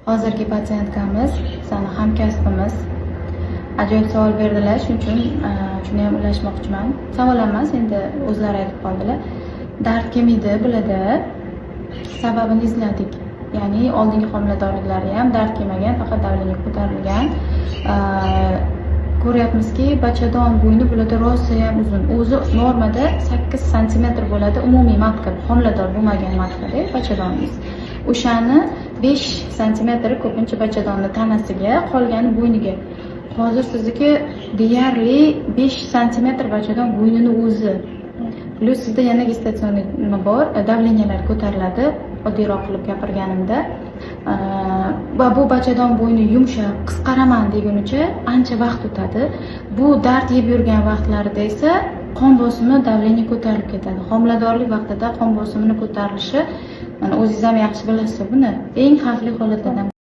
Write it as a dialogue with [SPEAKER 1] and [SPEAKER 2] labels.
[SPEAKER 1] Hozirgi пациентка miz bizani hamkasbimiz. Ajoyib savol berdilar, shuning uchun shuni ham ulashmoqchiman. Savol emas, endi o'zlari aytib qoldilar. Dard kelmaydi bularda. Sababini izladik. Ya'ni oldingi homiladorliklari ham dard kelmagan, faqat давление ko'tarilgan. Ko'ryapmizki, bachadon bo'yni bularda rosayam uzun. O'zi normada 8 santimetr bo'ladi umumiy матка, homilador bo'lmagan матка da bachadonimiz. O'shani 5 santimetri ko'pincha bachadonni tanasiga, qolgani bo'yniga. Hozir sizniki deyarli 5 santimetr bachadon bo'ynini o'zi. Плюс sizda yana гестационный nima bor, давления lar ko'tariladi, oddiyroq qilib gapirganimda. Va bu bachadon bo'yni yumshab, qisqaraman degunicha ancha vaqt o'tadi. Bu dard yeb yurgan vaqtlarida esa qon bosimi, давление ko'tarilib ketadi. Homiladorlik vaqtida qon bosimini ko'tarilishi, mana o'zingiz ham yaxshi bilasiz buni, eng xavfli holatlardan.